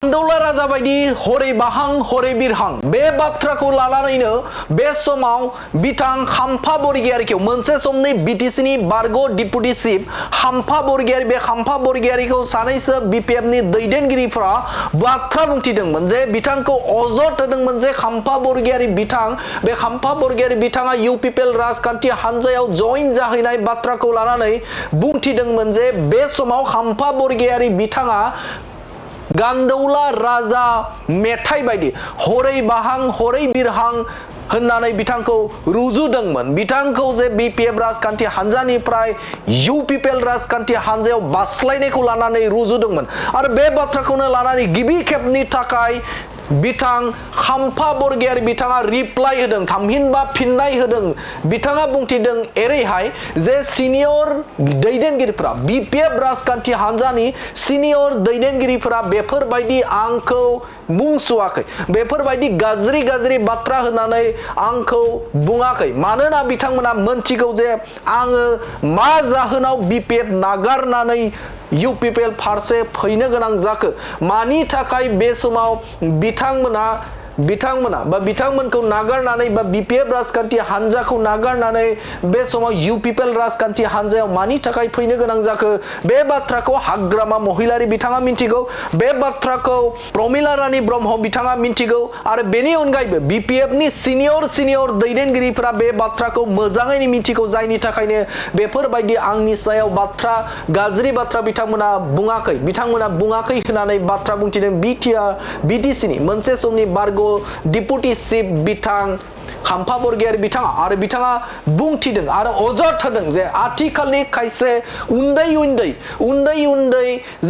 दौला राजा बायदि हरै बाहां हरै बिरहां बे बाथ्राखौ लानानैनो बे समाव बिथां खाम्फा बरगयारिखौ मोनसे समनि बिटिसिनि बारग' डिपुटि चिफ खाम्फा बरगयारि बे खाम्फा बरगयारिखौ सानैसो बिपिएफनि दैदेनगिरिफ्रा बाथ्रा बुंथिदोंमोन जे बिथांखौ अजद होदोंमोन जे खाम्फा बरगयारि बिथां बे खाम्फा बरगयारि बिथाङा UPPL राजखान्थि हानजायाव जइन जाहैनाय बाथ्राखौ लानानै बुंथिदोंमोन जे बे समाव खाम्फा बरगयारि बिथाङा गान्दौला राजा मेथाइ बायदि हरै बाहां हरै बिरहां होननानै बिथांखौ रुजुदोंमोन बिथांखौ जे बिपिएफ राजखान्थि हानजानिफ्राय UPPL राजखान्थि हानजायाव बास्लायनायखौ लानानै रुजुदोंमोन आरो बे बाथ्राखौनो लानानै गिबि खेबनि थाखाय बिथां खाम्फा बरगयारि बिथाङा रिप्लाइ होदों थामहिनबा फिननाय होदों बिथाङा बुंथिदों एरैहाय जे सिनियर दैदेनगिरिफोरा बिपिएफ राजखान्थि हानजानि सिनियर दैदेनगिरिफोरा बेफोरबायदि आंखौ मुं सुवाखै बेफोरबायदि गाज्रि गाज्रि बाथ्रा होनानै आंखौ बुङाखै मानोना बिथांमोना मोनथिगौ जे आङो मा जाहोनाव बिपिएफ नागारनानै UPPL फारसे फैनो गोनां जाखो मानि थाखाय बे समाव बिथांमोनखौ नागारनानै बा बिपिएफ राजखान्थि हानजाखौ नागारनानै बे समाव UPPL राजखान्थि हानजायाव मानि थाखाय फैनो गोनां जाखो बे बाथ्राखौ हाग्रामा महिलारि बिथाङा मिन्थिगौ बे बाथ्राखौ प्रमिला रानी ब्रह्म बिथाङा मिन्थिगौ आरो बेनि अनगायैबो बिपिएफनि सिनियर दैदेनगिरिफोरा बे बाथ्राखौ मोजाङैनो मिन्थिगौ जायनि थाखायनो बेफोरबायदि आंनि सायाव गाज्रि बाथ्रा बिथांमोना बुङाखै होननानै बाथ्रा बुंथिदों बिटिसिनि मोनसे समनि बारग' डिपुटि चिफ बिथां खाम्फा बरगयारि बिथाङा आरो बिथाङा बुंथिदों आरो अजद होदों जे आथिखालनि खायसे उन्दै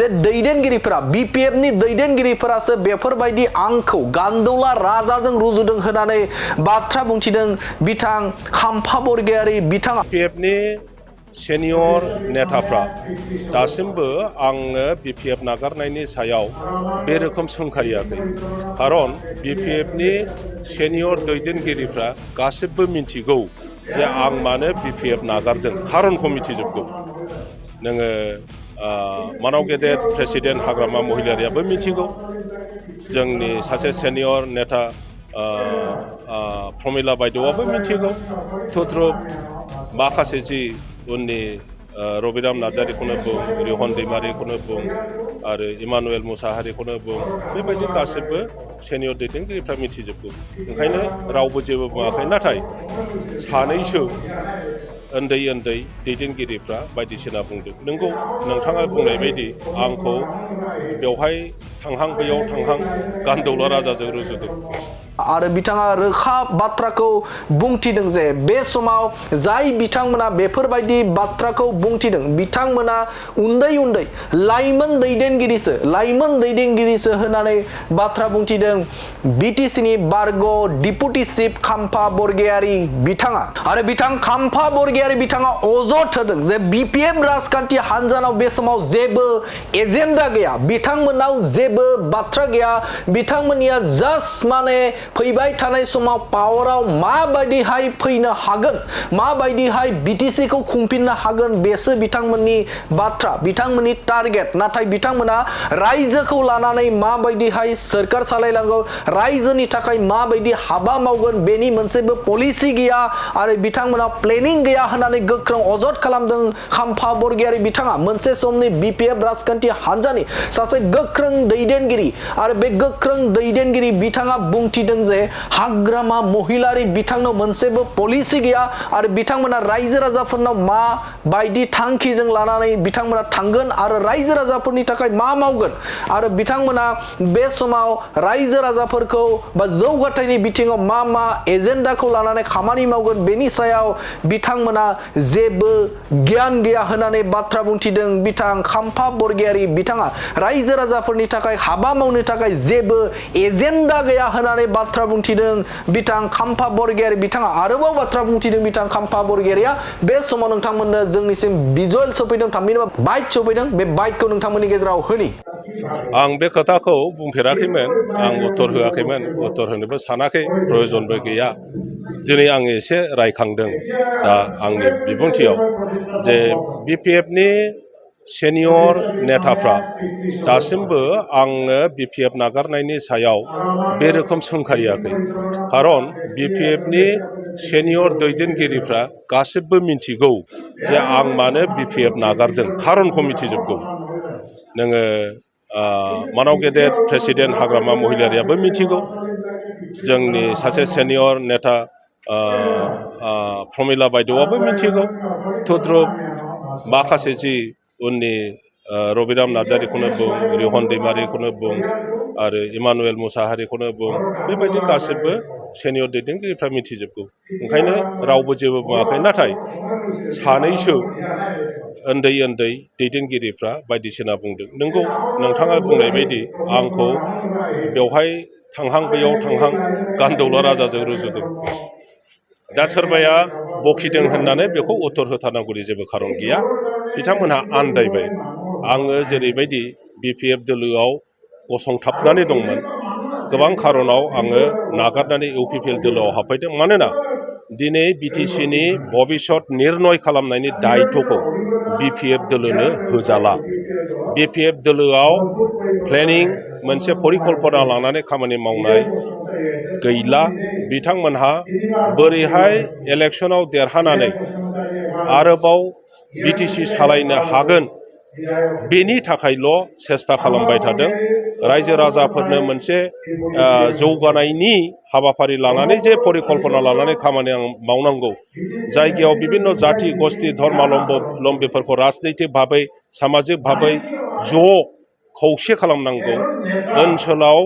जे दैदेनगिरिफोरा बिपिएफनि दैदेनगिरिफोरासो बेफोरबायदि आंखौ गान्दौला राजाजों रुजुदों होननानै बाथ्रा बुंथिदों बिथां खाम्फा बरगयारि बिथाङा बिपिएफनि सेनियर नेताफ्रा दासिमबो आङो बिपिएफ नागारनायनि सायाव बे रोखोम सोंखारियाखै खारन बिपिएफनि सेनियर दैदेनगिरिफ्रा गासिबो मिन्थिगौ जे आं मानो बिपिएफ नागारदों खारनखौ मिथिजोबगौ नोङो मानाव गेदेर प्रेसिडेन्ट हाग्रामा महिलारियाबो मिथिगौ जोंनि सासे सेनियर नेता प्रमिला बायदेवआबो मिथिगौ थुद्रुब माखासे जि उननि रबिराम नार्जारिखौनो बुं रिहन दैमारिखौनो बुं आरो इमानुएल मुसाहारिखौनो बुं बेबायदि गासिबो सेनियर दैदेनगिरिफ्रा मिथिजोबगौ ओंखायनो रावबो जेबो बुङाखै नाथाय सानैसो उन्दै दैदेनगिरिफ्रा बायदिसिना बुंदों नोंगौ नोंथाङा बुंनाय बायदि आंखौ बेवहाय थांहां बैयाव थांहां गान्दौला राजाजों रुजुदों आरो बिथाङा रोखा बाथ्राखौ बुंथिदों जे बे समाव जाय बिथांमोना बेफोरबायदि बाथ्राखौ बुंथिदों बिथांमोना उन्दै लाइमोन दैदेनगिरिसो होननानै बाथ्रा बुंथिदों बिटिसिनि बारग' डिपुटि चिफ खाम्फा बरगयारि बिथाङा आरो बिथां खाम्फा बरगयारि बिथाङा अजद होदों जे बिपिएफ राजखान्थि हानजानाव बे समाव जेबो एजेन्डा गैया बिथांमोनाव जेबो बाथ्रा गैया बिथांमोननिया जास्ट माने फैबाय थानाय समाव पावाराव माबायदिहाय फैनो हागोन माबायदिहाय बिटिसिखौ खुंफिननो हागोन बेसो बिथांमोननि बाथ्रा बिथांमोननि टारगेट नाथाय बिथांमोना रायजोखौ लानानै माबायदिहाय सोरखार सालायनांगौ रायजोनि थाखाय माबायदि हाबा मावगोन बेनि मोनसेबो पलिसि गैया आरो बिथांमोना प्लेनिं गैया होननानै गोख्रों अजद खालामदों खाम्फा बरगयारि बिथाङा मोनसे समनि बिपिएफ राजखान्थि हानजानि सासे गोख्रों दैदेनगिरि आरो बे गोख्रों दैदेनगिरि बिथाङा बुंथिदों जे हाग्रामा महिलारि बिथांनाव मोनसेबो पलिसि गैया आरो बिथांमोना रायजो राजाफोरनाव मा बायदि थांखिजों लानानै बिथांमोना थांगोन आरो रायजो राजाफोरनि थाखाय मा मावगोन आरो बिथांमोना बे समाव रायजो राजाफोरखौ बा जौगाथायनि बिथिङाव मा एजेन्डाखौ लानानै खामानि मावगोन बेनि सायाव बिथांमोना जेबो गियान गैया होननानै बाथ्रा बुंथिदों बिथां खाम्फा बरगयारि बिथाङा रायजो राजाफोरनि थाखाय हाबा मावनो थाखाय जेबो एजेन्डा गैया होननानै बाथ्रा बुंथिदों बिथां खाम्फा बरगयारि बिथाङा आरोबाव बाथ्रा बुंथिदों बिथां खाम्फा बरगयारिया बे समाव नोंथांमोननो जोंनिसिम भिजुअल सफैदों थामहिनबा बाइट सफैदों बे बाइटखौ नोंथांमोननि गेजेराव होनि आं बे खोथाखौ बुंफेराखैमोन आं उत्तर होआखैमोन उत्तर होनोबो सानाखै प्रयजनबो गैया दिनै आं एसे रायखांदों दा आंनि बिबुंथियाव जे बिपिएफनि सेनियर नेताफ्रा दासिमबो आङो BPF नागारनायनि सायाव बे रोखोम सोंखारियाखै खारन BPFनि सेनियर दैदेनगिरिफ्रा गासिबो मिन्थिगौ जे आं मानो BPF नागारदों खारनखौ मिथिजोबगौ नोङो मानाव गेदेर प्रेसिडेन्ट हाग्रामा महिलारियाबो मिथिगौ जोंनि सासे सेनियर नेता प्रमिला बायद'आबो मिथिगौ थुद्रुब माखासे जि उननि रबिराम नार्जारिखौनो बुं रिहन दैमारिखौनो बुं आरो इमानुएल मुसाहारिखौनो बुं बेबायदि गासिबो सेनियर दैदेनगिरिफ्रा मिथिजोबगौ ओंखायनो रावबो जेबो बुङाखै नाथाय सानैसो उन्दै उन्दै दैदेनगिरिफ्रा बायदिसिना बुंदों नंगौ नोंथाङा बुंनाय बायदि आंखौ बेवहाय थांहां बैयाव थांहां गान्दौला राजाजों रुजुदों दा सोरबाया बखिदों होननानै बेखौ उत्तर होथारनांगौनि जेबो खारन गैया बिथांमोनहा आन्दायबाय आङो जेरैबायदि BPF दोलोआव गसंथाबनानै दंमोन गोबां खारनाव आङो नागारनानै UPPL दोलोआव हाबफैदों मानोना दिनै BTCनि भबिष्यत निर्णय खालामनायनि दायित्वखौ BPF दोलोनो होजाला BPF दोलोआव प्लेनिं मोनसे परिकल्पना लानानै खामानि मावनाय गैला बिथांमोनहा बोरैहाय इलेक्शनाव देरहानानै आरोबाव BTC सालायनो हागोन बेनि थाखायल' सेस्ता खालामबाय थादों रायजो राजाफोरनो मोनसे जौगानायनि हाबाफारि लानानै जे परिकल्पना लानानै खामानि मावनांगौ जायगायाव बिभिन्न जाति गस्थि धर्मालम्बीफोरखौ राजनैतिक भाबै सामाजिक भाबै ज' खौसे खालामनांगौ ओनसोलाव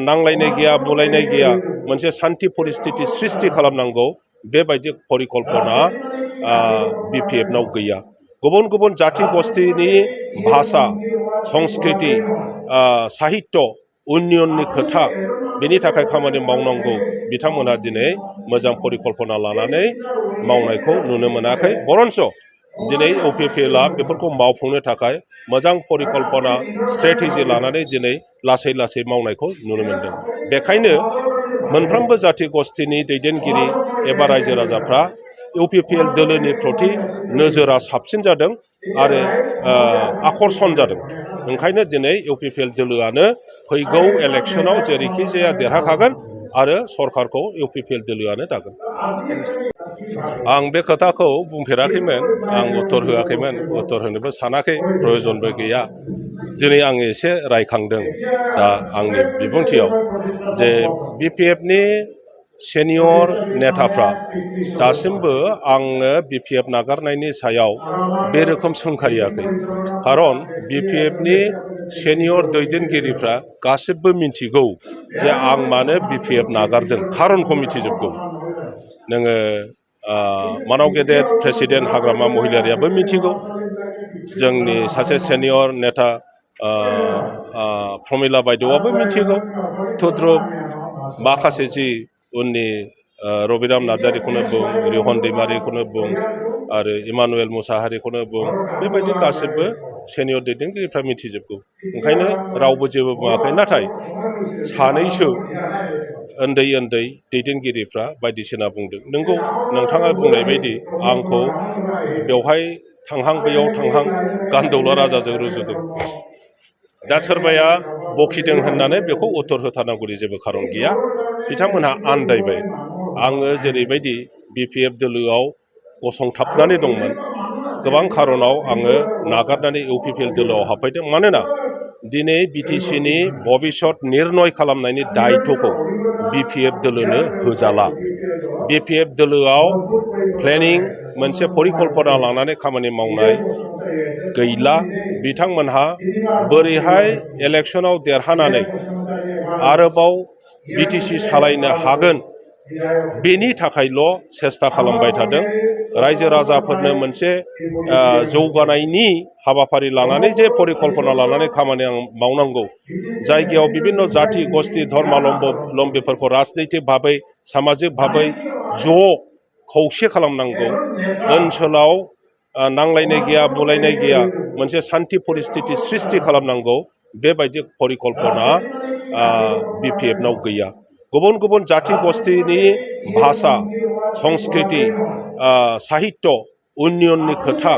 नांलायनाय गैया बुलायनाय गैया मोनसे सान्ति परिस्थिति सृष्टि खालामनांगौ बेबायदि परिकल्पना BPFनाव गैया गुबुन गुबुन जाति गस्थिनि भाषा संस्कृति साहित्य उन्नयननि खोथा बेनि थाखाय खामानि मावनांगौ बिथांमोनहा दिनै मोजां परिकल्पना लानानै मावनायखौ नुनो मोनाखै बरन्स दिनै UPPLआ बेफोरखौ मावफुंनो थाखाय मोजां परिकल्पना स्ट्रेटेजि लानानै दिनै लासै लासै मावनायखौ नुनो मोनदों बेखायनो मोनफ्रोमबो जाति गस्थिनि दैदेनगिरि एबा रायजो राजाफ्रा UPPL दोलोनि प्रति नोजोरा साबसिन जादों आरो आकर्षण जादों ओंखायनो दिनै UPPL दोलोआनो फैगौ इलेक्शनाव जेरैखि जाया देरहाखागोन आरो सरकारखौ UPPL दोलोआनो दागोन आं बे खोथाखौ बुंफेराखैमोन आं उत्तर होआखैमोन उत्तर होनोबो सानाखै प्रयजनबो गैया दिनै आं एसे रायखांदों दा आंनि बिबुंथियाव जे BPFनि सेनियर नेताफ्रा दासिमबो आङो BPF नागारनायनि सायाव बे रोखोम सोंखारियाखै खारन BPFनि सेनियर दैदेनगिरिफ्रा गासिबो मिन्थिगौ जे आं मानो BPF नागारदों खारनखौ मिथिजोबगौ नोङो मानाव गेदेर प्रेसिडेन्ट हाग्रामा महिलारियाबो मिथिगौ जोंनि सासे सेनियर नेता प्रमिला बायद'आबो मिथिगौ थुद्रुब माखासे जि उननि रबिराम नार्जारिखौनो बुं रिहन दैमारिखौनो बुं आरो इमानुएल मुसाहारिखौनो बुं बेबायदि गासिबो सेनियर दैदेनगिरिफ्रा मिथिजोबगौ ओंखायनो रावबो जेबो बुङाखै नाथाय सानैसो उन्दै उन्दै दैदेनगिरिफ्रा बायदिसिना बुंदों नंगौ नोंथाङा बुंनाय बायदि आंखौ बेवहाय थांहां बैयाव थांहां गान्दौला राजाजों रुजुदों दा सोरबाया बखिदों होननानै बेखौ उत्तर होथारनांगौनि जेबो खारन गैया बिथांमोनहा आन्दायबाय आङो जेरैबायदि BPF दोलोआव गसंथाबनानै दंमोन गोबां खारनाव आङो नागारनानै UPPL दोलोआव हाबफैदों मानोना दिनै BTCनि भबिष्यत निर्णय खालामनायनि दायित्वखौ BPF दोलोनो होजाला BPF दोलोआव प्लेनिं मोनसे परिकल्पना लानानै खामानि मावनाय गैला बिथांमोनहा बोरैहाय इलेक्शनाव देरहानानै आरोबाव BTC सालायनो हागोन बेनि थाखायल' सेस्ता खालामबाय थादों रायजो राजाफोरनो मोनसे जौगानायनि हाबाफारि लानानै जे परिकल्पना लानानै खामानि मावनांगौ जायगायाव बिभिन्न जाति गस्थि धर्मालम्बीफोरखौ राजनैतिक भाबै सामाजिक भाबै ज' खौसे खालामनांगौ ओनसोलाव नांलायनाय गैया बुलायनाय गैया मोनसे सान्ति परिस्थिति सृष्टि खालामनांगौ बेबायदि परिकल्पना BPFनाव गैया गुबुन गुबुन जाति गस्थिनि भाषा संस्कृति साहित्य उन्नयननि खोथा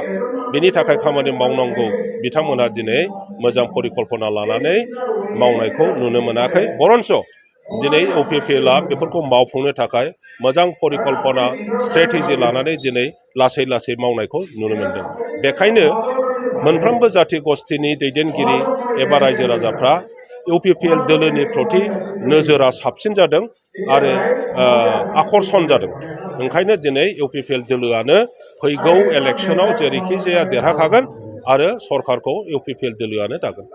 बेनि थाखाय खामानि मावनांगौ बिथांमोनहा दिनै मोजां परिकल्पना लानानै मावनायखौ नुनो मोनाखै बरन्स दिनै UPPLआ बेफोरखौ मावफुंनो थाखाय मोजां परिकल्पना स्ट्रेटेजि लानानै दिनै लासै लासै मावनायखौ नुनो मोनदों बेखायनो मोनफ्रोमबो जाथि गस्थिनि दैदेनगिरि एबा रायजो राजाफ्रा UPPL दोलोनि प्रति नोजोरा साबसिन जादों आरो आकर्षण जादों ओंखायनो दिनै UPPL दोलोआनो फैगौ इलेक्शनाव जेरैखि जाया देरहाखागोन आरो सरकारखौ UPPL दोलोआनो दागोन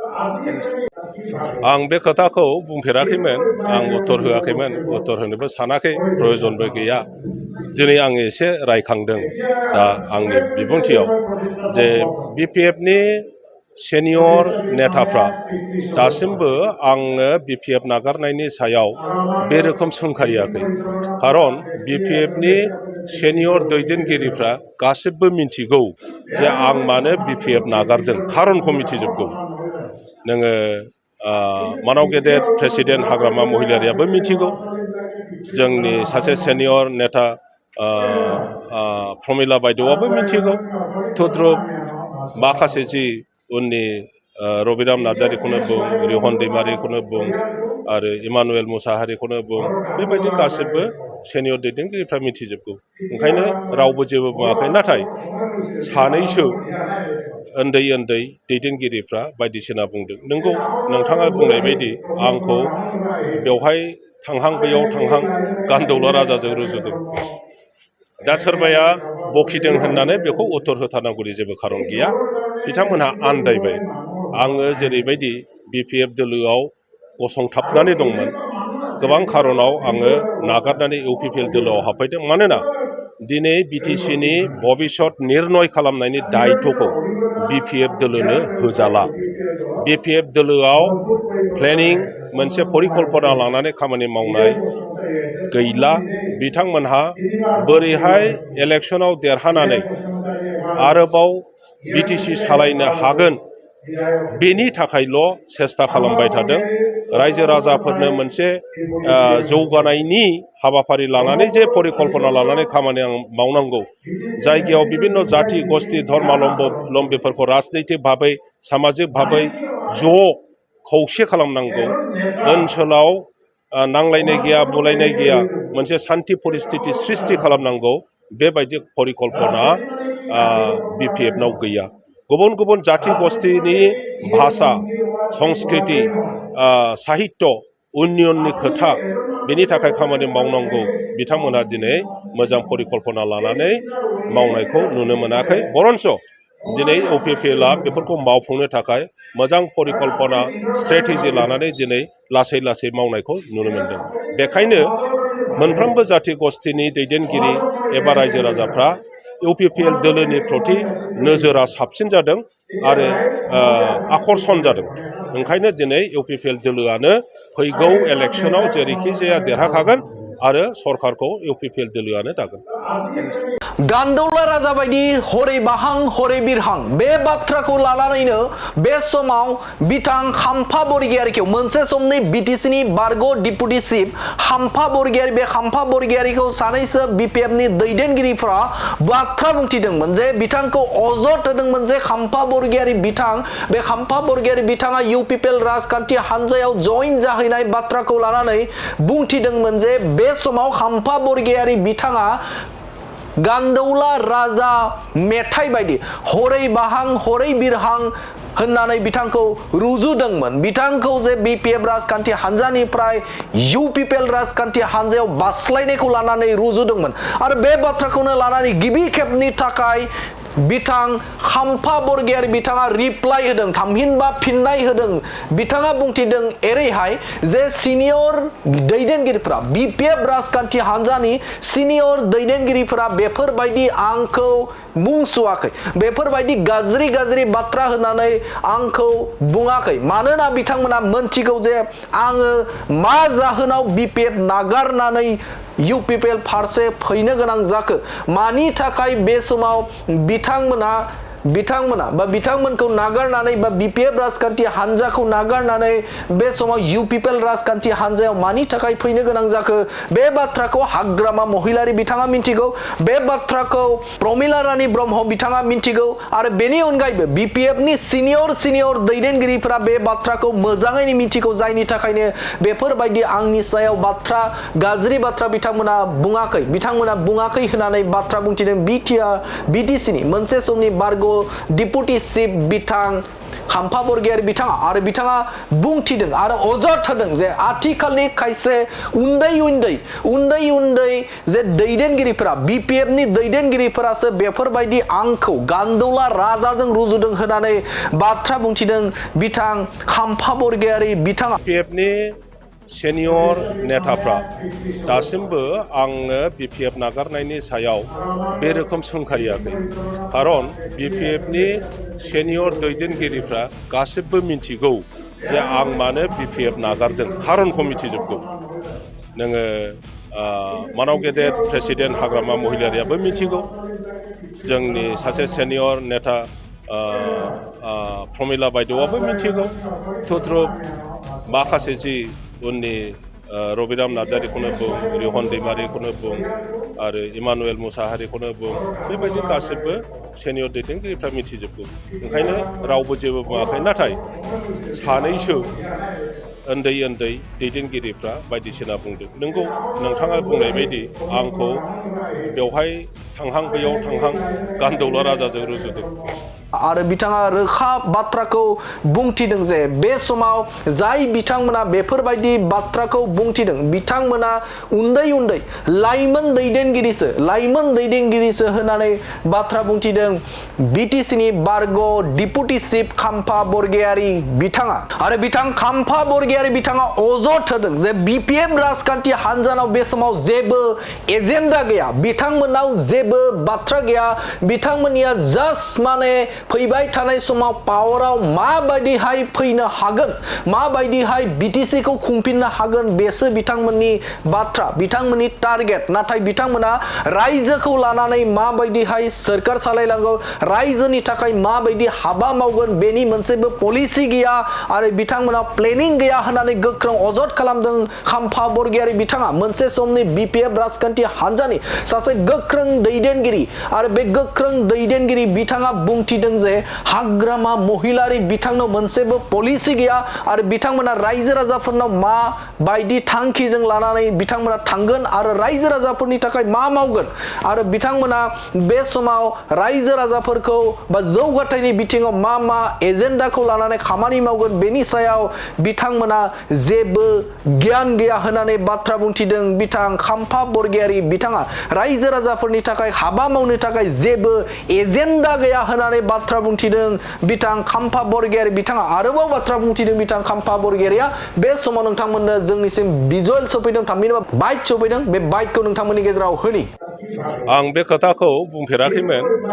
आं बे खोथाखौ बुंफेराखैमोन आं उत्तर होआखैमोन उत्तर होनोबो सानाखै प्रयजनबो गैया दिनै आं एसे रायखांदों दा आंनि बिबुंथियाव जे BPFनि सेनियर नेताफ्रा दासिमबो आङो BPF नागारनायनि सायाव बे रोखोम सोंखारियाखै खारन BPFनि सेनियर दैदेनगिरिफ्रा गासिबो मिन्थिगौ जे आं मानो BPF नागारदों खारनखौ मिथिजोबगौ नोङो मानाव गेदेर प्रेसिडेन्ट हाग्रामा महिलारियाबो मिथिगौ जोंनि सासे सेनियर नेता प्रमिला बायदेवआबो मिथिगौ थुद्रुब माखासे जि उननि रबिराम नार्जारिखौनो बुं रिहन दैमारिखौनो बुं आरो इमानुएल मुसाहारिखौनो बुं बेबायदि गासिबो सेनियर दैदेनगिरिफ्रा मिथिजोबगौ ओंखायनो रावबो जेबो बुङाखै नाथाय सानैसो उन्दै उन्दै दैदेनगिरिफ्रा बायदिसिना बुंदों नंगौ नोंथाङा बुंनाय बायदि आंखौ बेवहाय थांहां बैयाव थांहां गान्दौला राजाजों रुजुदों दा सोरबाया बखिदों होननानै बेखौ उत्तर होथारनांगौनि जेबो खारन गैया बिथांमोनहा आन्दायबाय आङो जेरैबायदि BPF दोलोआव गसंथाबनानै दंमोन गोबां खारनाव आङो नागारनानै UPPL दोलोआव हाबफैदों मानोना दिनै BTCनि भबिष्यत निर्णय खालामनायनि दायित्वखौ BPF दोलोनो होजाला BPF दोलोआव प्लेनिं मोनसे परिकल्पना लानानै खामानि मावनाय गैला बिथांमोनहा बोरैहाय इलेक्शनाव देरहानानै आरोबाव BTC सालायनो हागोन बेनि थाखायल' सेस्ता खालामबाय थादों रायजो राजाफोरनो मोनसे जौगानायनि हाबाफारि लानानै जे परिकल्पना लानानै खामानि मावनांगौ जायगायाव बिभिन्न जाति गस्थि धर्मालम्बीफोरखौ राजनैतिक भाबै सामाजिक भाबै ज' खौसे खालामनांगौ ओनसोलाव नांलायनाय गैया बुलायनाय गैया मोनसे सान्ति परिस्थिति सृष्टि खालामनांगौ बेबायदि परिकल्पना BPFनाव गैया गुबुन गुबुन जाति गस्थिनि भाषा संस्कृति साहित्य उन्नयननि खोथा बेनि थाखाय खामानि मावनांगौ बिथांमोनहा दिनै मोजां परिकल्पना लानानै मावनायखौ नुनो मोनाखै बरन्स दिनै UPPLआ बेफोरखौ मावफुंनो थाखाय मोजां परिकल्पना स्ट्रेटेजि लानानै दिनै लासै लासै मावनायखौ नुनो मोनदों बेखायनो मोनफ्रोमबो जाति गस्थिनि दैदेनगिरि एबा रायजो राजाफ्रा UPPL दोलोनि प्रति नोजोरा साबसिन जादों आरो आकर्षण जादों ओंखायनो दिनै UPPL दोलोआनो फैगौ इलेक्शनाव जेरैखि जाया देरहाखागोन आरो सरकारखौ UPPL दोलोआनो दागोन गान्दौला राजा बायदि हरै बाहां हरै बिरहां बे बाथ्राखौ लानानैनो बे समाव बिथां खाम्फा बरगयारिखौ मोनसे समनि BTCनि बारग' डिपुटि चिफ खाम्फा बरगयारि बे खाम्फा बरगयारिखौ सानैसो BPFनि दैदेनगिरिफ्रा बाथ्रा बुंथिदोंमोन जे बिथांखौ अजद होदोंमोन जे खाम्फा बरगयारि बिथां बे खाम्फा बरगयारि बिथाङा UPPL राजखान्थि हान्जायाव जइन जाहैनाय बाथ्राखौ लानानै बुंथिदोंमोन जे बे समाव खाम्फा बरगयारि बिथाङा गान्दौला राजा मेथाइ बायदि हरै बाहां हरै बिरहां होननानै बिथांखौ रुजुदोंमोन बिथांखौ जे BPF राजखान्थि हान्जानिफ्राय UPPL राजखान्थि हान्जायाव बास्लायनायखौ लानानै रुजुदोंमोन आरो बे बाथ्राखौनो लानानै गिबि खेबनि थाखाय बिथां खाम्फा बरगयारि बिथाङा रिप्लाइ होदों थामहिनबा फिननाय होदों बिथाङा बुंथिदों एरैहाय जे सिनियर दैदेनगिरिफोरा BPF राजखान्थि हान्जानि सिनियर दैदेनगिरिफोरा बेफोरबायदि आंखौ मुं सुवाखै बेफोरबायदि गाज्रि गाज्रि बाथ्रा होनानै आंखौ बुङाखै मानोना बिथांमोना मोनथिगौ जे आङो मा जाहोनाव BPF नागारनानै UPPL फारसे फैनो गोनां जाखो मानि थाखाय बे समाव बिथांमोना बिथांमोना बा बिथांमोनखौ नागारनानै बा बीपीएफ राजखान्थि हान्जाखौ नागारनानै बे समाव यूपीपीएल राजखान्थि हान्जायाव मानि थाखाय फैनो गोनां जाखो बे बाथ्राखौ हाग्रामा महिलारि बिथाङा मिन्थिगौ बे बाथ्राखौ प्रमिला रानी ब्रह्म बिथाङा मिन्थिगौ आरो बेनि अनगायैबो बीपीएफ नि सिनियर दैदेनगिरिफोरा बे बाथ्राखौ मोजाङैनो मिन्थिगौ जायनि थाखायनो बेफोरबायदि आंनि सायाव बाथ्रा गाज्रि बाथ्रा बिथांमोना बुङाखै होननानै बाथ्रा बुंथिदों बीटीसी नि मोनसे समनि बारग' डिपुटि चिफ बिथां खाम्फा बरगयारी बिथाङा आरो बिथाङा बुंथिदों आरो अजद होदों जे आथिखालनि खायसे उन्दै जे दैदेनगिरिफोरा बीपीएफ नि दैदेनगिरिफोरासो बेफोरबायदि आंखौ गान्दौला राजाजों रुजुदों होननानै बाथ्रा बुंथिदों बिथां खाम्फा बरगयारी बिथाङा बीपीएफ नि सेनियर नेताफ्रा दासिमबो आंनो बीपीएफ नागारनायनि सायाव बे रोखोम सोंखारियाखै खारन बीपीएफ नि सेनियर दैदेनगिरिफ्रा गासिबो मिन्थिगौ जे आं मानो बीपीएफ नागारदों खारनखौ मिथिजोबगौ नोङो मानाव गेदेर प्रेसिडेन्ट हाग्रामा महिलारियाबो मिथिगौ जोंनि सासे सेनियर नेता प्रमिला बायदेवआबो मिथिगौ थुद्रुब माखासे जि उननि रबिराम नार्जारिखौनो बुं रिहन दैमारिखौनो बुं आरो इमानुएल मुसाहारिखौनो बुं बेबायदि गासिबो सेनियर दैदेनगिरिफ्रा मिथिजोबगौ ओंखायनो रावबो जेबो बुङाखै नाथाय सानैसो उन्दै दैदेनगिरिफ्रा बायदिसिना बुंदों नोंगौ नोंथाङा बुंनाय बायदि आंखौ बेवहाय थांहां बैयाव थांहां गान्दौला राजाजों रुजुदों आरो बिथाङा रोखा बाथ्राखौ बुंथिदों जे बे समाव जाय बिथांमोना बेफोरबायदि बाथ्राखौ बुंथिदों बिथांमोना उन्दै लाइमोन दैदेनगिरिसो होननानै बाथ्रा बुंथिदों बीटीसी नि बारग' डिपुटि चिफ खाम्फा बरगयारी बिथाङा आरो बिथां खाम्फा बरगयारी बिथाङा अजद होदों जे बीपीएफ राजखान्थि हान्जानाव बे समाव जेबो एजेन्डा गैया बिथांमोनाव जेबो बाथ्रा गैया बिथांमोननिया जास्ट माने फैबाय थानाय समाव पावाराव माबायदिहाय फैनो हागोन माबायदिहाय बीटीसी खौ खुंफिननो हागोन बेसो बिथांमोननि बाथ्रा बिथांमोननि टारगेट नाथाय बिथांमोना रायजोखौ लानानै माबायदिहाय सोरखार सालायलांगौ रायजोनि थाखाय माबायदि हाबा मावगोन बेनि मोनसेबो पलिसि गैया आरो बिथांमोना प्लेनिं गैया होननानै गोख्रों अजद खालामदों खाम्फा बरगयारी बिथाङा मोनसे समनि बीपीएफ राजखान्थि हान्जानि सासे गोख्रों दैदेनगिरि आरो बे गोख्रों दैदेनगिरि बिथाङा बुंथिदों जे हाग्रामा महिलारि बिथांनाव मोनसेबो पलिसि गैया आरो बिथांमोना रायजो राजाफोरनाव मा बायदि थांखिजों लानानै बिथांमोना थांगोन आरो रायजो राजाफोरनि थाखाय मा मावगोन आरो बिथांमोना बे समाव रायजो राजाफोरखौ बा जौगाथायनि बिथिङाव मा एजेन्डाखौ लानानै खामानि मावगोन बेनि सायाव बिथांमोना जेबो गियान गैया होननानै बाथ्रा बुंथिदों बिथां खाम्फा बरगयारी बिथाङा रायजो राजाफोरनि थाखाय हाबा मावनो थाखाय जेबो एजेन्डा गैया होननानै बाथ्रा बुंथिदों बिथां खाम्फा बरगयारी बिथाङा आरोबाव बाथ्रा बुंथिदों बिथां खाम्फा बरगयारीया बे समाव नोंथांमोननो जोंनिसिम भिजुअल सफैदों थामहिनबा बाइट सफैदों बे बाइटखौ नोंथांमोननि गेजेराव होनि आं बे खोथाखौ बुंफेराखैमोन